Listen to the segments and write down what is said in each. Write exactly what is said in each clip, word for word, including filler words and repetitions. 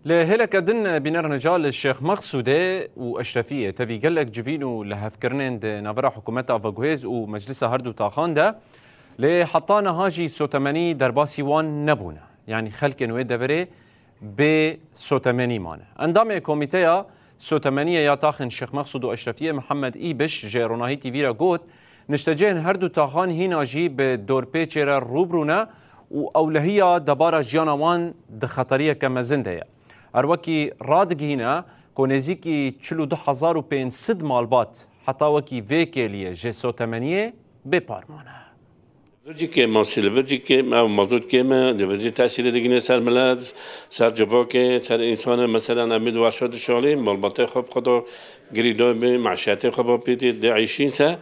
Li hêleke din bîner nica li Şêx Mexsûdê û Eşrefiyê tevî gelek civîn û lihevkirinên di navbera hikûmeta veguhêz û meclisa her du taxan de, lê heta niha jî sotemenî derbasî wan nebûne. Yanî xelkên wê deverê bê sotemenî mane. Endamê Komîteya Sotemeniye ya Taxên Şêx Mexsûd û Eşrefiyê Mihemed Îbiş ji Ronahî T V re got, niştecihên her du taxan hîna jî bi dorpêçê re rû bi rû ne û ewlehiya debara jiyana wan di xeteriyeke mezin de ye. Her wekî radigihîne ku nêzîkî çil û du hezar û pênc sed malbat heta wekî vê kêliyê ji sotemeniyê bêpar mane. Vir jî kêm e, sî li vir jî kêm e, ew mazot kêm e, li vir jî tesîrê digine ser milet, ser civakê, ser însanê, meselen, em ê di werşa dişalî, malbatê xwe bi xwe de girîdayî bê, meşetê xwe bi pê tê dieyşîn se,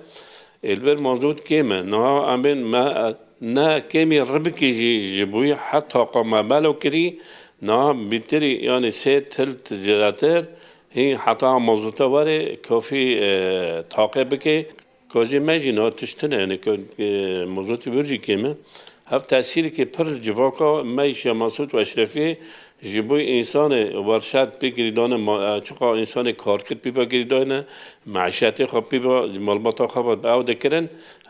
ê li vir mazot kêm e. Niha em ê me, ne kêmî ribikê jî ji bo wî her taqa me belo kirî, niha bîtirî, yanî sê til zêdetir, hîn heta mazota were kafî, e, taqê bike. Gazê me jî niha tişt tune, yanî ku, e, mazotê wir jî kêm e. Hev tesîreke pir civaka me yî Şêx Mexsûd û Eşrefiyê ji bo însanê werşet pê girîdane, ma-, e, çiqa însanê karkir pê ve girîdayne, meşetê xwe pê ve, malbata xwe ve ew dikirin,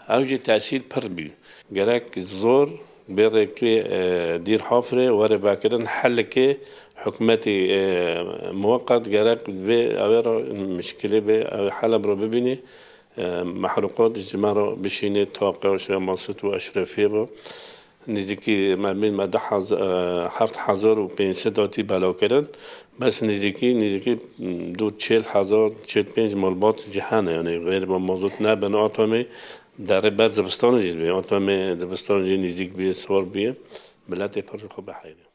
ew jî tesîr pir bî. Gerek zor bê rêkê, e, dîr hafirê were vekirin, helekê hikûmetê, e, muweqet gerek vê, ew ê re mişkilê vê, ew hela bi re bibînê. E, mehruqat ji me re bişînê taqe Şêx Mexsûd û Eşrefiyê re. Nêzîkî me, me du hez-, e, heft hezar û pênc sed hatî belakirin. Bes nêzîkî, nêzîkî, m, du çêl hezar, çêl pênc malbat jî hene. Yanî xêr be mazot nebin, atomê derê ber zivistanê jî dibe. Atomê zivistan jî nêzîk bî, sor bî. Miletê pir ji xwe biheyre.